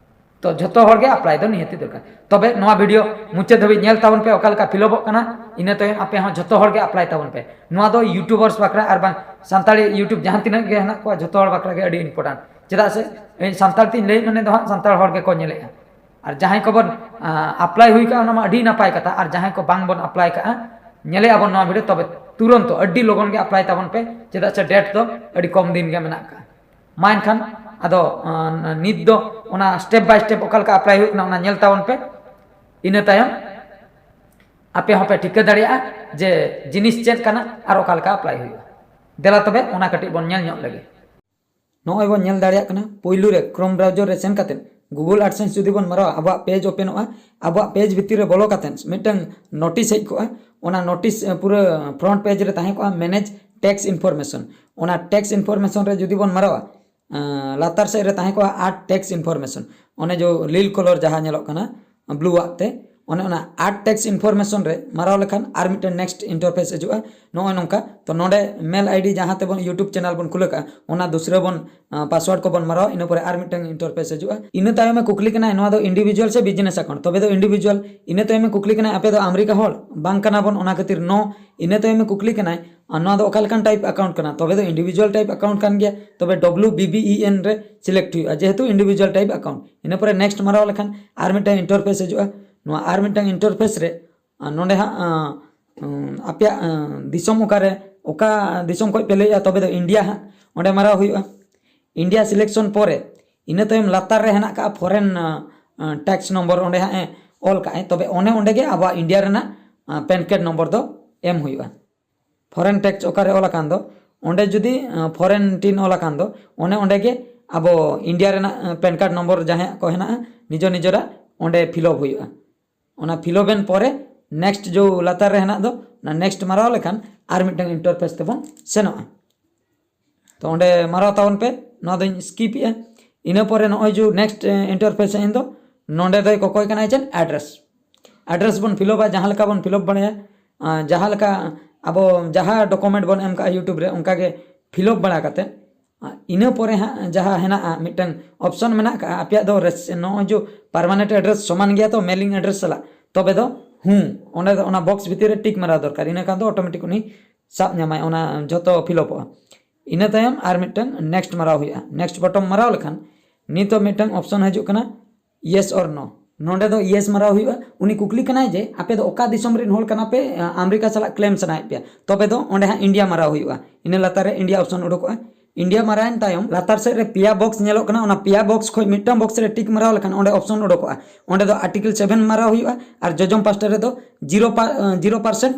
ᱛᱚ ᱡᱷᱚᱛᱚ ᱦᱚᱲ ᱜᱮ ᱟᱯᱞᱟᱭ ᱫᱚ ᱱᱤᱦᱟᱹᱛᱤ ᱫᱚᱨᱠᱟᱨ᱾ ᱛᱚᱵᱮ ᱱᱚᱣᱟ ᱵᱷᱤᱰᱤᱭᱳ ᱢᱩᱪᱟᱹᱫ ᱫᱷᱟᱹᱵᱤᱡ ᱧᱮᱞ ᱛᱟᱵᱚᱱ ᱯᱮ, ᱚᱠᱟ ᱞᱮᱠᱟ ᱯᱷᱤᱞᱚᱯᱚᱜ ᱠᱟᱱᱟ, ᱤᱱᱟᱹ ᱛᱟᱭᱚᱢ ᱟᱯᱮ ᱦᱚᱸ ᱡᱷᱚᱛᱚ ᱦᱚᱲ ᱜᱮ ᱟᱯᱞᱟᱭ ᱛᱟᱵᱚᱱ ᱯᱮ᱾ ᱱᱚᱣᱟ ᱫᱚ ᱭᱩᱴᱩᱵᱟᱨᱥ ᱵᱟᱠᱷᱨᱟ ᱟᱨ ᱵᱟᱝ ᱥᱟᱱᱛᱟᱲᱤ ᱭᱩᱴᱩᱵᱽ ᱡᱟᱦᱟᱸ ᱛᱤᱱᱟᱹᱜ ᱜᱮ ᱦᱮᱱᱟᱜ ᱠᱚᱣᱟ, ᱡᱷᱚᱛᱚ ᱦᱚᱲ ᱵᱟᱠᱷᱨᱟ ᱜᱮ ᱟᱹᱰᱤ ᱤᱢᱯᱚᱨᱴᱮᱱᱴ᱾ ᱪᱮᱫᱟᱜ ᱥᱮ ᱤᱧ ᱥᱟᱱᱛᱟᱲ ᱛᱤᱧ ᱞᱟᱹᱭ ᱢᱟᱱᱮ ᱫᱚ ᱦᱟᱸᱜ ᱥᱟᱱᱛᱟᱲ ᱦᱚᱲ ᱜᱮᱠᱚ ᱧᱮᱞᱮᱜᱼᱟ᱾ ᱟᱨ ᱡᱟᱦᱟᱸᱭ ᱠᱚᱵᱚᱱ ᱟᱯᱞᱟᱭ ᱦᱩᱭ ᱠᱟᱜᱼᱟ, ᱚᱱᱟ ᱢᱟ ᱟᱹᱰᱤ ᱱᱟᱯᱟᱭ ᱠᱟᱛᱷᱟ, ᱟᱨ ᱡᱟᱦᱟᱸᱭ ᱠᱚ ᱵᱟᱝ ᱵᱚᱱ ᱟᱯᱞᱟᱭ ᱠᱟᱜᱼᱟ, ᱧᱮᱞᱮᱜᱼᱟ ᱵᱚᱱ ᱱᱚᱣᱟ ᱵᱷᱤᱰᱤᱭᱳ, ᱛᱚᱵᱮ ᱛᱩᱨᱚᱱᱛᱚ ᱟᱹᱰᱤ ᱞᱚᱜᱚᱱ ᱜᱮ ᱟᱯᱞᱟᱭ ᱛᱟᱵᱚᱱ ᱯᱮ, ᱪᱮᱫᱟᱜ ᱥᱮ ᱰᱮᱴ ᱫᱚ ᱟᱹᱰᱤ ᱠᱚᱢ ᱫᱤᱱ ᱜᱮ ᱢᱮᱱᱟᱜ ᱠᱟᱜᱼᱟ᱾ ᱢᱟ ᱮᱱᱠᱷᱟᱱ ᱟᱫᱚ, ᱟᱸ, ᱱᱤᱛ ᱫᱚ ᱚᱱᱟ ᱥᱴᱮᱯ ᱵᱟᱭ ᱥᱴᱮᱯ ᱚᱠᱟ ᱞᱮᱠᱟ ᱟᱯᱞᱟᱭ ᱦᱩᱭᱩᱜ ᱠᱟᱱᱟ, ᱚᱱᱟ ᱧᱮᱞ ᱛᱟᱵᱚᱱ ᱯᱮ᱾ ᱤᱱᱟᱹ ᱛᱟᱭᱚᱢ ᱟᱯᱮ ᱦᱚᱸᱯᱮ ᱴᱷᱤᱠᱟᱹ ᱫᱟᱲᱮᱭᱟᱜᱼᱟ ᱡᱮ ᱡᱤᱱᱤᱥ ᱪᱮᱫ ᱠᱟᱱᱟ ᱟᱨ ᱚᱠᱟ ᱞᱮᱠᱟ ᱟᱯᱞᱟᱭ ᱦᱩᱭᱩᱜᱼᱟ᱾ ᱫᱮᱞᱟ ᱛᱚᱵᱮ ᱚᱱᱟ ᱠᱟᱹᱴᱤᱡ ᱵᱚᱱ ᱧᱮᱞ ᱧᱚᱜ ᱞᱮᱜᱮ᱾ ᱱᱚᱜᱼᱚᱭ ᱵᱚᱱ ᱧᱮᱞ ᱫᱟᱲᱮᱭᱟᱜ ᱠᱟᱱᱟ, ᱯᱳᱭᱞᱳ ᱨᱮ ᱠᱨᱳᱢ ᱵᱨᱟᱣᱡᱟᱨ ᱨᱮ ᱥᱮᱱ ᱠᱟᱛᱮᱫ ᱜᱩᱜᱩᱞ ᱟᱰᱥᱮᱱᱥ ᱡᱩᱫᱤ ᱵᱚᱱ ᱢᱟᱨᱟᱣᱟ, ᱟᱵᱚᱣᱟᱜ ᱯᱮᱡᱽ ᱳᱯᱮᱱᱚᱜᱼᱟ᱾ ᱟᱵᱚᱣᱟᱜ ᱯᱮᱡᱽ ᱵᱷᱤᱛᱤᱨ ᱨᱮ ᱵᱚᱞᱚ ᱠᱟᱛᱮᱫ ᱢᱤᱫᱴᱟᱝ ᱱᱳᱴᱤᱥ ᱦᱮᱡ ᱠᱚᱜᱼᱟ᱾ ᱚᱱᱟ ᱱᱳᱴᱤᱥ, ᱮ, ᱯᱩᱨᱟᱹ ᱯᱷᱨᱚᱱᱴ ᱯᱮᱡᱽ ᱨᱮ ᱛᱟᱦᱮᱸ ᱠᱚᱜᱼᱟ, ᱢᱮᱱᱮᱡᱽ ᱴᱮᱠᱥ ᱤᱱᱯᱷᱚᱨᱢᱮᱥᱚᱱ᱾ ᱚᱱᱟ ᱴᱮᱠᱥ ᱤᱱᱯᱷᱚᱨᱢᱮᱥᱚᱱ ᱨᱮ ᱡᱩᱫᱤ ᱵᱚᱱ ᱢᱟᱨᱟᱣᱟ, ᱮᱸ, ᱞᱟᱛᱟᱨ ᱥᱮᱫ ᱨᱮ ᱛᱟᱦᱮᱸ ᱠᱚᱜᱼᱟ ᱟᱰ ᱴᱮᱠᱥ ᱤᱱᱯᱷᱚᱨᱢᱮᱥᱚᱱ, ᱚᱱᱮ ᱡᱚ ᱞᱤᱞ ᱠᱚᱞᱚᱨ ᱡᱟᱦᱟᱸ ᱧᱮᱞᱚᱜ ᱠᱟᱱᱟ ᱵᱞᱩ ᱟᱜ ᱛᱮ, ᱚᱱᱮ ᱚᱱᱟ ᱟᱰ ᱴᱮᱠᱥ ᱤᱱᱯᱷᱚᱨᱢᱮᱥᱚᱱ ᱨᱮ ᱢᱟᱨᱟᱣ ᱞᱮᱠᱷᱟᱱ ᱟᱨ ᱢᱤᱫᱴᱮᱱ ᱱᱮᱠᱥᱴ ᱤᱱᱴᱟᱨᱯᱷᱮᱥ ᱦᱤᱡᱩᱜᱼᱟ᱾ ᱱᱚᱜᱼᱚᱭ ᱱᱚᱝᱠᱟ᱾ ᱛᱚ ᱱᱚᱰᱮ ᱢᱮᱞ ᱟᱭᱰᱤ ᱡᱟᱦᱟᱸ ᱛᱮᱵᱚᱱ ᱭᱩᱴᱩᱵᱽ ᱪᱮᱱᱮᱞ ᱵᱚᱱ ᱠᱷᱩᱞᱟᱹ ᱠᱟᱜᱼᱟ, ᱚᱱᱟ ᱫᱩᱥᱨᱟᱹ ᱵᱚᱱ, ᱟᱸ, ᱯᱟᱥᱣᱟᱨᱰ ᱠᱚᱵᱚᱱ ᱢᱟᱨᱟᱣᱟ, ᱤᱱᱟᱹ ᱯᱚᱨᱮ ᱟᱨ ᱢᱤᱫᱴᱟᱝ ᱤᱱᱴᱟᱨᱯᱷᱮᱥ ᱦᱤᱡᱩᱜᱼᱟ᱾ ᱤᱱᱟᱹ ᱛᱟᱭᱚᱢᱮ ᱠᱩᱠᱞᱤ ᱠᱟᱱᱟᱭ, ᱱᱚᱣᱟ ᱫᱚ ᱤᱱᱰᱤᱵᱷᱤᱡᱩᱣᱟᱞ ᱥᱮ ᱵᱤᱡᱽᱱᱮᱥ ᱟᱠᱟᱣᱩᱱᱴ? ᱛᱚᱵᱮ ᱫᱚ ᱤᱱᱰᱤᱵᱷᱤᱡᱩᱣᱟᱞ᱾ ᱤᱱᱟᱹ ᱛᱟᱭᱚᱢᱮ ᱠᱩᱠᱞᱤ ᱠᱟᱱᱟᱭ, ᱟᱯᱮ ᱫᱚ ᱟᱢᱮᱨᱤᱠᱟ ᱦᱚᱲ? ᱵᱟᱝ ᱠᱟᱱᱟ ᱵᱚᱱ, ᱚᱱᱟ ᱠᱷᱟᱹᱛᱤᱨ ᱱᱳ᱾ ᱤᱱᱟᱹ ᱛᱟᱭᱚᱢᱮ ᱠᱩᱠᱞᱤ ᱠᱟᱱᱟᱭ, ᱟᱨ ᱱᱚᱣᱟ ᱫᱚ ᱚᱠᱟ ᱞᱮᱠᱟᱱ ᱴᱟᱭᱤᱯ ᱟᱠᱟᱣᱩᱱᱴ ᱠᱟᱱᱟ? ᱛᱚᱵᱮ ᱫᱚ ᱤᱱᱰᱤᱵᱷᱤᱡᱩᱣᱟᱞ ᱴᱟᱭᱤᱯ ᱟᱠᱟᱣᱩᱱᱴ ᱠᱟᱱ ᱜᱮᱭᱟ, ᱛᱚᱵᱮ ᱰᱚᱵᱞᱤᱭᱩ ᱵᱤ ᱵᱤ ᱤ ᱮᱱ ᱨᱮ ᱥᱤᱞᱮᱠᱴ ᱦᱩᱭᱩᱜᱼᱟ, ᱡᱮᱦᱮᱛᱩ ᱤᱱᱰᱤᱵᱷᱤᱡᱩᱣᱟᱞ ᱴᱟᱭᱤᱯ ᱟᱠᱟᱣᱩᱱᱴ᱾ ᱤᱱᱟᱹ ᱯᱚᱨᱮ ᱱᱮᱠᱥᱴ ᱢᱟᱨᱟᱣ ᱞᱮᱠᱷᱟᱱ ᱟᱨ ᱢᱤᱫᱴᱟᱝ ᱤᱱᱴᱟᱨᱯᱷᱮᱥ ᱦᱤᱡᱩᱜᱼᱟ᱾ ᱱᱚᱣᱟ ᱟᱨ ᱢᱤᱫᱴᱟᱝ ᱤᱱᱴᱟᱨᱯᱷᱮᱥ ᱨᱮ, ᱟᱨ ᱱᱚᱰᱮ ᱦᱟᱸᱜ, ᱟᱸ, ᱩᱸ, ᱟᱯᱮᱭᱟᱜ, ᱟᱸ, ᱫᱤᱥᱚᱢ ᱚᱠᱟᱨᱮ, ᱚᱠᱟ ᱫᱤᱥᱚᱢ ᱠᱷᱚᱱ ᱯᱮ ᱞᱟᱹᱭᱮᱜᱼᱟ, ᱛᱚᱵᱮ ᱫᱚ ᱤᱱᱰᱤᱭᱟ ᱦᱟᱸᱜ ᱚᱸᱰᱮ ᱢᱟᱨᱟᱣ ᱦᱩᱭᱩᱜᱼᱟ᱾ ᱤᱱᱰᱤᱭᱟ ᱥᱤᱞᱮᱠᱥᱚᱱ ᱯᱚᱨᱮ ᱤᱱᱟᱹ ᱛᱟᱭᱚᱢ ᱞᱟᱛᱟᱨ ᱨᱮ ᱦᱮᱱᱟᱜ ᱠᱟᱜᱼᱟ ᱯᱷᱚᱨᱮᱱ ᱴᱮᱠᱥ ᱱᱚᱢᱵᱚᱨ, ᱚᱸᱰᱮ ᱦᱟᱸᱜ ᱮ ᱚᱞ ᱠᱟᱜᱼᱟᱭ, ᱛᱚᱵᱮ ᱚᱱᱮ ᱚᱸᱰᱮ ᱜᱮ ᱟᱵᱚᱣᱟᱜ ᱤᱱᱰᱤᱭᱟ ᱨᱮᱱᱟᱜ ᱯᱮᱱ ᱠᱟᱨᱰ ᱱᱚᱢᱵᱚᱨ ᱫᱚ ᱮᱢ ᱦᱩᱭᱩᱜᱼᱟ᱾ ᱯᱷᱚᱨᱮᱱ ᱴᱮᱠᱥ ᱚᱠᱟᱨᱮ ᱚᱞ ᱟᱠᱟᱱ ᱫᱚ, ᱚᱸᱰᱮ ᱡᱩᱫᱤ ᱯᱷᱚᱨᱮᱱ ᱴᱤᱱ ᱚᱞ ᱟᱠᱟᱱ ᱫᱚ, ᱚᱱᱮ ᱚᱸᱰᱮ ᱜᱮ ᱟᱵᱚ ᱤᱱᱰᱤᱭᱟ ᱨᱮᱱᱟᱜ ᱯᱮᱱ ᱠᱟᱨᱰ ᱱᱚᱢᱵᱚᱨ ᱡᱟᱦᱟᱸᱭᱟᱜ ᱠᱚ ᱦᱮᱱᱟᱜᱼᱟ, ᱱᱤᱡᱮᱨ ᱱᱤᱡᱮᱨᱟᱜ ᱚᱸᱰᱮ ᱯᱷᱤᱞᱚᱯ ᱦᱩᱭᱩᱜᱼᱟ᱾ ᱚᱱᱟ ᱯᱷᱤᱞᱚᱯ ᱮᱱ ᱯᱚᱨᱮ ᱱᱮᱠᱥᱴ ᱡᱚ ᱞᱟᱛᱟᱨ ᱨᱮ ᱦᱮᱱᱟᱜ ᱫᱚ, ᱚᱱᱟ ᱱᱮᱠᱥᱴ ᱢᱟᱨᱟᱣ ᱞᱮᱠᱷᱟᱱ ᱟᱨ ᱢᱤᱫᱴᱟᱝ ᱤᱱᱴᱟᱨᱯᱷᱮᱥ ᱛᱮᱵᱚᱱ ᱥᱮᱱᱚᱜᱼᱟ᱾ ᱛᱚ ᱚᱸᱰᱮ ᱢᱟᱨᱟᱣ ᱛᱟᱵᱚᱱ ᱯᱮ, ᱱᱚᱣᱟ ᱫᱚᱧ ᱥᱠᱤᱯ ᱮᱜᱼᱟ᱾ ᱤᱱᱟᱹ ᱯᱚᱨᱮ ᱱᱚᱜᱼᱚᱭ ᱡᱚ ᱱᱮᱠᱥᱴ ᱤᱱᱴᱟᱨᱯᱷᱮᱥ ᱮᱱ ᱫᱚ, ᱱᱚᱸᱰᱮ ᱫᱚᱭ ᱠᱚᱠᱚᱭ ᱠᱟᱱᱟᱭ ᱪᱮᱫ? ᱮᱰᱨᱮᱥ᱾ ᱮᱰᱨᱮᱥ ᱵᱚᱱ ᱯᱷᱤᱞᱚᱯᱟ, ᱡᱟᱦᱟᱸ ᱞᱮᱠᱟ ᱵᱚᱱ ᱯᱷᱤᱞᱚᱯ ᱵᱟᱲᱟᱭᱟ, ᱟᱨ ᱡᱟᱦᱟᱸ ᱞᱮᱠᱟ ᱟᱵᱚ ᱡᱟᱦᱟᱸ ᱰᱚᱠᱩᱢᱮᱱᱴ ᱵᱚᱱ ᱮᱢ ᱠᱟᱜᱼᱟ ᱤᱭᱩᱴᱩᱵᱽ ᱨᱮ, ᱚᱱᱠᱟ ᱜᱮ ᱯᱷᱤᱞᱚᱯ ᱵᱟᱲᱟ ᱠᱟᱛᱮ, ᱟᱨ ᱤᱱᱟᱹ ᱯᱚᱨᱮ ᱦᱟᱸᱜ ᱡᱟᱦᱟᱸ ᱦᱮᱱᱟᱜᱼᱟ ᱢᱤᱫᱴᱟᱝ ᱚᱯᱥᱚᱱ ᱢᱮᱱᱟᱜ ᱠᱟᱜᱼᱟ, ᱟᱯᱮᱭᱟᱜ ᱫᱚ ᱨᱮᱥ-, ᱱᱚᱜᱼᱚᱭ ᱡᱚ ᱯᱟᱨᱢᱟᱱᱮᱱᱴ ᱮᱰᱨᱮᱥ ᱥᱚᱢᱟᱱ ᱜᱮᱭᱟ ᱛᱚ ᱢᱮᱞᱤᱝ ᱮᱰᱨᱮᱥ ᱥᱟᱞᱟᱜ, ᱛᱚᱵᱮ ᱫᱚ ᱦᱩᱸ, ᱚᱸᱰᱮ ᱫᱚ ᱚᱱᱟ ᱵᱚᱠᱥ ᱵᱷᱤᱛᱤᱨ ᱨᱮ ᱴᱤᱠ ᱢᱟᱨᱟᱣ ᱫᱚᱨᱠᱟᱨ, ᱤᱱᱟᱹ ᱠᱷᱟᱱ ᱫᱚ ᱚᱴᱳᱢᱮᱴᱤᱠ ᱩᱱᱤ ᱥᱟᱵ ᱧᱟᱢᱟᱭ, ᱚᱱᱟ ᱡᱷᱚᱛᱚ ᱯᱷᱤᱞᱚᱯᱚᱜᱼᱟ᱾ ᱤᱱᱟᱹ ᱛᱟᱭᱚᱢ ᱟᱨ ᱢᱤᱫᱴᱟᱝ ᱱᱮᱠᱥᱴ ᱢᱟᱨᱟᱣ ᱦᱩᱭᱩᱜᱼᱟ᱾ ᱱᱮᱠᱥᱴ ᱵᱚᱴᱚᱢ ᱢᱟᱨᱟᱣ ᱞᱮᱠᱷᱟᱱ ᱱᱤᱛᱚᱜ ᱢᱤᱫᱴᱟᱝ ᱚᱯᱥᱚᱱ ᱦᱤᱡᱩᱜ ᱠᱟᱱᱟ, ᱭᱮᱥ ᱚᱨ ᱱᱳ᱾ ᱱᱚᱸᱰᱮ ᱫᱚ ᱭᱮᱥ ᱢᱟᱨᱟᱣ ᱦᱩᱭᱩᱜᱼᱟ᱾ ᱩᱱᱤ ᱠᱩᱠᱞᱤ ᱠᱟᱱᱟᱭ ᱡᱮ ᱟᱯᱮ ᱫᱚ ᱚᱠᱟ ᱫᱤᱥᱚᱢ ᱨᱮᱱ ᱦᱚᱲ ᱠᱟᱱᱟ ᱯᱮ, ᱟ, ᱟᱢᱮᱨᱤᱠᱟ ᱥᱟᱞᱟᱜ ᱠᱞᱮᱢ ᱥᱟᱱᱟᱭᱮᱫ ᱯᱮᱭᱟ, ᱛᱚᱵᱮ ᱫᱚ ᱚᱸᱰᱮ ᱦᱟᱸᱜ ᱤᱱᱰᱤᱭᱟ ᱢᱟᱨᱟᱣ ᱦᱩᱭᱩᱜᱼᱟ᱾ ᱤᱱᱟᱹ ᱞᱟᱛᱟᱨ ᱨᱮ ᱤᱱᱰᱤᱭᱟ ᱚᱯᱥᱚᱱ ᱩᱰᱩᱠᱚᱜᱼᱟ᱾ ᱤᱱᱰᱤᱭᱟ ᱢᱟᱨᱟᱣᱮᱱ ᱛᱟᱭᱚᱢ ᱞᱟᱛᱟᱨ ᱥᱮᱫ ᱨᱮ ᱯᱮᱭᱟ ᱵᱚᱠᱥ ᱧᱮᱞᱚᱜ ᱠᱟᱱᱟ, ᱚᱱᱟ ᱯᱮᱭᱟ ᱵᱚᱠᱥ ᱠᱷᱚᱱ ᱢᱤᱫᱴᱟᱝ ᱵᱚᱠᱥ ᱨᱮ ᱴᱤᱠ ᱢᱟᱨᱟᱣ ᱞᱮᱠᱷᱟᱱ ᱚᱸᱰᱮ ᱚᱯᱥᱚᱱ ᱩᱰᱩᱠᱚᱜᱼᱟ᱾ ᱚᱸᱰᱮ ᱫᱚ ᱟᱨᱴᱤᱠᱮᱞ ᱥᱮᱵᱷᱮᱱ ᱢᱟᱨᱟᱣ ᱦᱩᱭᱩᱜᱼᱟ ᱟᱨ ᱡᱚᱡᱚᱢ ᱯᱟᱥᱴᱟ ᱨᱮᱫᱚ ᱡᱤᱨᱳ ᱯᱟᱨᱥᱮᱱᱴ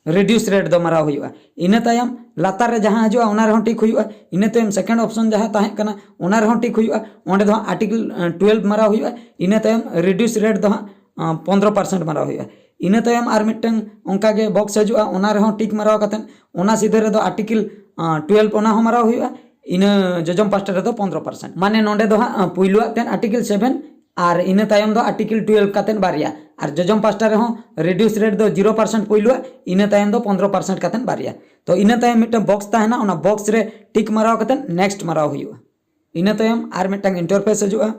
ᱨᱤᱰᱤᱭᱩᱥ ᱨᱮᱴ ᱫᱚ ᱢᱟᱨᱟᱣ ᱦᱩᱭᱩᱜᱼᱟ᱾ ᱤᱱᱟᱹ ᱛᱟᱭᱚᱢ ᱞᱟᱛᱟᱨ ᱨᱮ ᱡᱟᱦᱟᱸ ᱦᱤᱡᱩᱜᱼᱟ ᱚᱱᱟ ᱨᱮᱦᱚᱸ ᱴᱤᱠ ᱦᱩᱭᱩᱜᱼᱟ᱾ ᱤᱱᱟᱹ ᱛᱟᱭᱚᱢ ᱥᱮᱠᱮᱱᱰ ᱚᱯᱥᱚᱱ ᱡᱟᱦᱟᱸ ᱛᱟᱦᱮᱸ ᱠᱟᱱᱟ ᱚᱱᱟ ᱨᱮᱦᱚᱸ ᱴᱤᱠ ᱦᱩᱭᱩᱜᱼᱟ᱾ ᱚᱸᱰᱮ ᱫᱚ ᱦᱟᱸᱜ ᱟᱨᱴᱤᱠᱮᱞ ᱴᱩᱭᱮᱞᱵᱷ ᱢᱟᱨᱟᱣ ᱦᱩᱭᱩᱜᱼᱟ᱾ ᱤᱱᱟᱹ ᱛᱟᱭᱚᱢ ᱨᱤᱰᱤᱭᱩᱥ ᱨᱮᱴ ᱫᱚ ᱦᱟᱸᱜ ᱯᱚᱱᱫᱽᱨᱚ ᱯᱟᱨᱥᱮᱱᱴ ᱢᱟᱨᱟᱣ ᱦᱩᱭᱩᱜᱼᱟ᱾ ᱤᱱᱟᱹ ᱛᱟᱭᱚᱢ ᱟᱨ ᱢᱤᱫᱴᱟᱝ ᱚᱱᱠᱟ ᱜᱮ ᱵᱚᱠᱥ ᱦᱤᱡᱩᱜᱼᱟ, ᱚᱱᱟ ᱨᱮᱦᱚᱸ ᱴᱤᱠ ᱢᱟᱨᱟᱣ ᱠᱟᱛᱮᱫ ᱚᱱᱟ ᱥᱤᱫᱷᱟᱹ ᱨᱮᱫᱚ ᱟᱨᱴᱤᱠᱮᱞ ᱴᱩᱭᱮᱞᱵᱷ ᱚᱱᱟ ᱦᱚᱸ ᱢᱟᱨᱟᱣ ᱦᱩᱭᱩᱜᱼᱟ᱾ ᱤᱱᱟᱹ ᱡᱚᱡᱚᱢ ᱯᱟᱥᱴᱟ ᱨᱮᱫᱚ ᱯᱚᱱᱫᱽᱨᱚ ᱯᱟᱨᱥᱮᱱᱴ, ᱢᱟᱱᱮ ᱱᱚᱸᱰᱮ ᱫᱚ ᱦᱟᱸᱜ ᱯᱩᱭᱞᱩᱣᱟᱜ ᱛᱮᱫ ᱟᱨᱴᱤᱠᱮᱞ ᱥᱮᱵᱷᱮᱱ ᱟᱨ ᱤᱱᱟᱹ ᱛᱟᱭᱚᱢ ᱫᱚ ᱟᱨᱴᱤᱠᱮᱞ ᱴᱩᱭᱮᱞᱵᱷ ᱠᱟᱛᱮᱫ ᱵᱟᱨᱭᱟ, ᱟᱨ ᱡᱚᱡᱚᱢ ᱯᱟᱥᱴᱟ ᱨᱮᱦᱚᱸ ᱨᱤᱰᱤᱭᱩᱥ ᱨᱮᱴ ᱫᱚ ᱡᱤᱨᱳ ᱯᱟᱨᱥᱮᱱᱴ ᱯᱩᱭᱞᱩᱣᱟᱜ, ᱤᱱᱟᱹ ᱛᱟᱭᱚᱢ ᱫᱚ ᱯᱚᱱᱫᱽᱨᱚ ᱯᱟᱨᱥᱮᱱᱴ ᱠᱟᱛᱮᱫ ᱵᱟᱨᱭᱟ᱾ ᱛᱚ ᱤᱱᱟᱹ ᱛᱟᱭᱚᱢ ᱢᱤᱫᱴᱟᱝ ᱵᱚᱠᱥ ᱛᱟᱦᱮᱱᱟ, ᱚᱱᱟ ᱵᱚᱠᱥ ᱨᱮ ᱴᱤᱠ ᱢᱟᱨᱟᱣ ᱠᱟᱛᱮᱫ ᱱᱮᱠᱥᱴ ᱢᱟᱨᱟᱣ ᱦᱩᱭᱩᱜᱼᱟ᱾ ᱤᱱᱟᱹ ᱛᱟᱭᱚᱢ ᱟᱨ ᱢᱤᱫᱴᱟᱝ ᱤᱱᱴᱟᱨᱯᱷᱮᱥ ᱦᱤᱡᱩᱜᱼᱟ᱾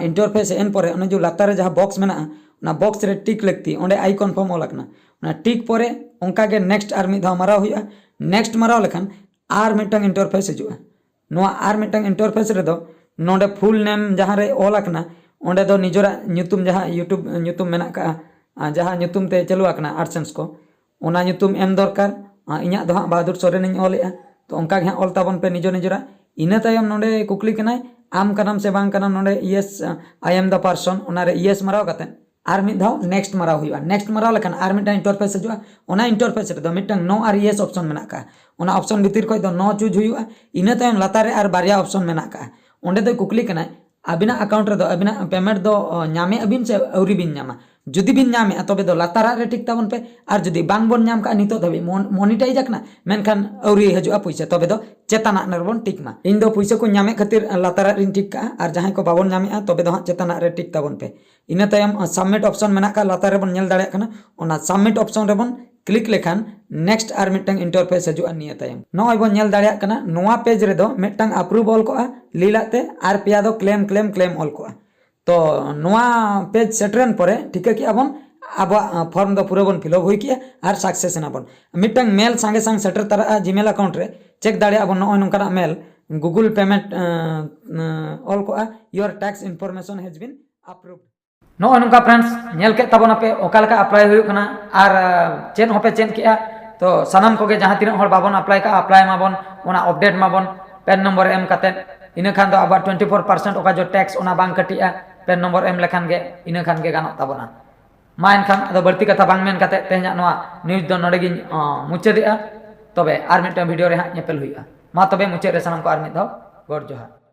ᱤᱱᱴᱟᱨᱯᱷᱮᱥ ᱦᱮᱡ ᱮᱱ ᱯᱚᱨᱮ ᱚᱱᱮ ᱡᱮ ᱞᱟᱛᱟᱨ ᱨᱮ ᱡᱟᱦᱟᱸ ᱵᱚᱠᱥ ᱢᱮᱱᱟᱜᱼᱟ, ᱚᱱᱟ ᱵᱚᱠᱥ ᱨᱮ ᱴᱤᱠ ᱞᱟᱹᱠᱛᱤ, ᱚᱸᱰᱮ ᱟᱭ ᱠᱚᱱᱯᱷᱟᱨᱢ ᱚᱞ ᱟᱠᱟᱱᱟ᱾ ᱚᱱᱟ ᱴᱤᱠ ᱯᱚᱨᱮ ᱚᱱᱠᱟ ᱜᱮ ᱱᱮᱠᱥᱴ ᱟᱨ ᱢᱤᱫ ᱫᱷᱟᱣ ᱢᱟᱨᱟᱣ ᱦᱩᱭᱩᱜᱼᱟ᱾ ᱱᱮᱠᱥᱴ ᱢᱟᱨᱟᱣ ᱞᱮᱠᱷᱟᱱ ᱟᱨ ᱢᱤᱫᱴᱟᱝ ᱤᱱᱴᱟᱨᱯᱷᱮᱥ ᱦᱤᱡᱩᱜᱼᱟ᱾ ᱱᱚᱣᱟ ᱟᱨ ᱢᱤᱫᱴᱟᱝ ᱤᱱᱴᱟᱨᱯᱷᱮᱥ ᱨᱮᱫᱚ ᱱᱚᱰᱮ ᱯᱷᱩᱞ ᱱᱮᱢ ᱡᱟᱦᱟᱸ ᱨᱮ ᱚᱞ ᱟᱠᱟᱱᱟ, ᱚᱸᱰᱮ ᱫᱚ ᱱᱤᱡᱮᱨᱟᱜ ᱧᱩᱛᱩᱢ, ᱡᱟᱦᱟᱸ ᱤᱭᱩᱴᱩᱵᱽ ᱧᱩᱛᱩᱢ ᱢᱮᱱᱟᱜ ᱠᱟᱜᱼᱟ, ᱟᱨ ᱡᱟᱦᱟᱸ ᱧᱩᱛᱩᱢ ᱛᱮ ᱪᱟᱹᱞᱩ ᱟᱠᱟᱱᱟ ᱟᱰᱥᱮᱱᱥ ᱠᱚ, ᱚᱱᱟ ᱧᱩᱛᱩᱢ ᱮᱢ ᱫᱚᱨᱠᱟᱨ᱾ ᱟᱸ, ᱤᱧᱟᱹᱜ ᱫᱚ ᱦᱟᱸᱜ ᱵᱟᱦᱟᱫᱩᱨ ᱥᱚᱨᱮᱱᱤᱧ ᱚᱞᱮᱜᱼᱟ᱾ ᱛᱚ ᱚᱱᱠᱟ ᱜᱮ ᱦᱟᱸᱜ ᱚᱞ ᱛᱟᱵᱚᱱ ᱯᱮ ᱱᱤᱡᱚ ᱱᱤᱡᱚᱨᱟᱜ᱾ ᱤᱱᱟᱹ ᱛᱟᱭᱚᱢ ᱱᱚᱰᱮ ᱠᱩᱠᱞᱤ ᱠᱟᱱᱟᱭ, ᱟᱢ ᱠᱟᱱᱟᱢ ᱥᱮ ᱵᱟᱝ ᱠᱟᱱᱟᱢ? ᱱᱚᱰᱮ yes, I am the person, ᱚᱱᱟᱨᱮ yes ᱢᱟᱨᱟᱣ ᱠᱟᱛᱮ ᱟᱨ ᱢᱤᱫ ᱫᱷᱟᱣ next ᱢᱟᱨᱟᱣ ᱦᱩᱭᱩᱜᱼᱟ᱾ Next ᱢᱟᱨᱟᱣ ᱞᱮᱠᱷᱟᱱ ᱟᱨ ᱢᱤᱫᱴᱟᱝ interface ᱦᱤᱡᱩᱜᱼᱟ᱾ ᱚᱱᱟ interface ᱨᱮᱫᱚ ᱢᱤᱫᱴᱟᱝ no ᱟᱨ yes option ᱢᱮᱱᱟᱜ ᱠᱟᱜᱼᱟ᱾ ᱚᱱᱟ option ᱵᱷᱤᱛᱤᱨ ᱠᱷᱚᱱ ᱫᱚ no choose ᱦᱩᱭᱩᱜᱼᱟ᱾ ᱤᱱᱟᱹ ᱛᱟᱭᱚᱢ ᱞᱟᱛᱟᱨ ᱨᱮ ᱟᱨ ᱵᱟᱨᱭᱟ option ᱢᱮᱱᱟᱜ ᱠᱟᱜᱼᱟ᱾ ᱚᱸᱰᱮ ᱫᱚᱭ ᱠᱩᱠᱞᱤ ᱠᱟᱱᱟᱭ, ᱟᱹᱵᱤᱱᱟᱜ account ᱨᱮᱫᱚ ᱟᱹᱵᱤᱱᱟᱜ payment ᱫᱚ, ᱚ, ᱧᱟᱢᱮᱜᱼᱟ ᱵᱤᱱ ᱥᱮ ᱟᱹᱣᱨᱤ ᱵᱤᱱ ᱧᱟᱢᱟ? ᱡᱩᱫᱤ ᱵᱤᱱ ᱧᱟᱢᱮᱜᱼᱟ, ᱛᱚᱵᱮ ᱫᱚ ᱞᱟᱛᱟᱨᱟᱜ ᱨᱮ ᱴᱤᱠ ᱛᱟᱵᱚᱱ ᱯᱮ, ᱟᱨ ᱡᱩᱫᱤ ᱵᱟᱝ ᱵᱚᱱ ᱧᱟᱢ ᱠᱟᱜᱼᱟ ᱱᱤᱛᱚᱜ ᱫᱷᱟᱹᱵᱤᱡ, mon-, monetize ᱟᱠᱟᱱᱟ, ᱢᱮᱱᱠᱷᱟᱱ ᱟᱹᱣᱨᱤ ᱦᱤᱡᱩᱜᱼᱟ ᱯᱩᱭᱥᱟᱹ, ᱛᱚᱵᱮ ᱫᱚ ᱪᱮᱛᱟᱱᱟᱜ ᱨᱮᱵᱚᱱ ᱴᱤᱠ ᱢᱟ᱾ ᱤᱧ ᱫᱚ ᱯᱩᱭᱥᱟᱹ ᱠᱚ ᱧᱟᱢᱮᱫ ᱠᱷᱟᱹᱛᱤᱨ ᱞᱟᱛᱟᱨᱟᱜ ᱨᱤᱧ ᱴᱤᱠ ᱠᱟᱜᱼᱟ, ᱟᱨ ᱡᱟᱦᱟᱸᱭ ᱠᱚ ᱵᱟᱵᱚᱱ ᱧᱟᱢᱮᱜᱼᱟ, ᱛᱚᱵᱮ ᱫᱚ ᱦᱟᱸᱜ ᱪᱮᱛᱟᱱᱟᱜ ᱨᱮ ᱴᱤᱠ ᱛᱟᱵᱚᱱ ᱯᱮ᱾ ᱤᱱᱟᱹ ᱛᱟᱭᱚᱢ, ᱟᱸ, submit option ᱢᱮᱱᱟᱜ ᱠᱟᱜᱼᱟ, ᱞᱟᱛᱟᱨ ᱨᱮᱵᱚᱱ ᱧᱮᱞ ᱫᱟᱲᱮᱭᱟᱜ ᱠᱟᱱᱟ, ᱚᱱᱟ submit option ᱨᱮᱵᱚᱱ click ᱞᱮᱠᱷᱟᱱ next ᱟᱨ ᱢᱤᱫᱴᱟᱝ interface ᱦᱤᱡᱩᱜᱼᱟ᱾ ᱱᱤᱭᱟᱹ ᱛᱟᱭᱚᱢ ᱱᱚᱜᱼᱚᱭ ᱵᱚᱱ ᱧᱮᱞ ᱫᱟᱲᱮᱭᱟᱜ ᱠᱟᱱᱟ, ᱱᱚᱣᱟ page ᱨᱮᱫᱚ ᱢᱤᱫᱴᱟᱝ approve ᱚᱞ ᱠᱚᱜᱼᱟ ᱞᱤᱞᱟᱜ ᱛᱮ, ᱟᱨ ᱯᱮᱭᱟ ᱫᱚ claim, claim, claim ᱚᱞ ᱠᱚᱜᱼᱟ᱾ ᱛᱚ ᱱᱚᱣᱟ page ᱥᱮᱴᱮᱨᱮᱱ ᱯᱚᱨᱮ ᱴᱷᱤᱠᱟᱹ ᱠᱮᱜᱼᱟ ᱵᱚᱱ, ᱟᱵᱚᱣᱟᱜ, ᱟᱸ, form ᱫᱚ ᱯᱩᱨᱟᱹ ᱵᱚᱱ fill up ᱦᱩᱭ ᱠᱮᱜᱼᱟ ᱟᱨ success ᱮᱱᱟ ᱵᱚᱱ᱾ ᱢᱤᱫᱴᱟᱝ mail ᱥᱟᱸᱜᱮ ᱥᱟᱝ ᱥᱮᱴᱮᱨ ᱛᱟᱨᱟᱜᱼᱟ Gmail account ᱨᱮ, check ᱫᱟᱲᱮᱭᱟᱜᱼᱟ ᱵᱚᱱ ᱱᱚᱜᱼᱚᱭ ᱱᱚᱝᱠᱟᱱᱟᱜ mail, Google payment, ᱟᱸ, ᱟᱸ, ᱚᱞ ᱠᱚᱜᱼᱟ, your tax information has been approved᱾ ᱱᱚᱜᱼᱚᱭ ᱱᱚᱝᱠᱟ friends, ᱧᱮᱞ ᱠᱮᱫ ᱛᱟᱵᱚᱱᱟᱯᱮ ᱚᱠᱟ ᱞᱮᱠᱟ apply ᱦᱩᱭᱩᱜ ᱠᱟᱱᱟ, ᱟᱨ, ᱟᱸ, ᱪᱮᱫ ᱦᱚᱸᱯᱮ ᱪᱮᱫ ᱠᱮᱜᱼᱟ᱾ ᱛᱚ ᱥᱟᱱᱟᱢ ᱠᱚᱜᱮ ᱡᱟᱦᱟᱸ ᱛᱤᱱᱟᱹᱜ ᱦᱚᱲ ᱵᱟᱵᱚᱱ apply ᱠᱟᱜᱼᱟ, apply ᱢᱟᱵᱚᱱ, ᱚᱱᱟ update ᱢᱟᱵᱚᱱ, PAN number ᱮᱢ ᱠᱟᱛᱮ, ᱤᱱᱟᱹ ᱠᱷᱟᱱ ᱫᱚ ᱟᱵᱚᱣᱟᱜ twenty four percent ᱚᱠᱟ ᱡᱚ tax ᱚᱱᱟ ᱵᱟᱝ ᱠᱟᱹᱴᱤᱜᱼᱟ, PAN number ᱮᱢ ᱞᱮᱠᱷᱟᱱ ᱜᱮ, ᱤᱱᱟᱹ ᱠᱷᱟᱱ ᱜᱮ ᱜᱟᱱᱚᱜ ᱛᱟᱵᱚᱱᱟ᱾ ᱢᱟ ᱮᱱᱠᱷᱟᱱ ᱟᱫᱚ ᱵᱟᱹᱲᱛᱤ ᱠᱟᱛᱷᱟ ᱵᱟᱝ ᱢᱮᱱ ᱠᱟᱛᱮ ᱛᱮᱦᱮᱧᱟᱜ ᱱᱚᱣᱟ news ᱫᱚ ᱱᱚᱰᱮ ᱜᱤᱧ, ᱟᱸ, ᱢᱩᱪᱟᱹᱫᱮᱜᱼᱟ᱾ ᱛᱚᱵᱮ ᱟᱨ ᱢᱤᱫᱴᱟᱝ video ᱨᱮ ᱦᱟᱸᱜ ᱧᱮᱯᱮᱞ ᱦᱩᱭᱩᱜᱼᱟ᱾ ᱢᱟ ᱛᱚᱵᱮ ᱢᱩᱪᱟᱹᱫ ᱨᱮ ᱥᱟᱱᱟᱢ ᱠᱚ ᱟᱨ ᱢᱤᱫ ᱫᱷᱟᱣ ᱜᱚᱰ ᱡᱚᱦᱟᱨ᱾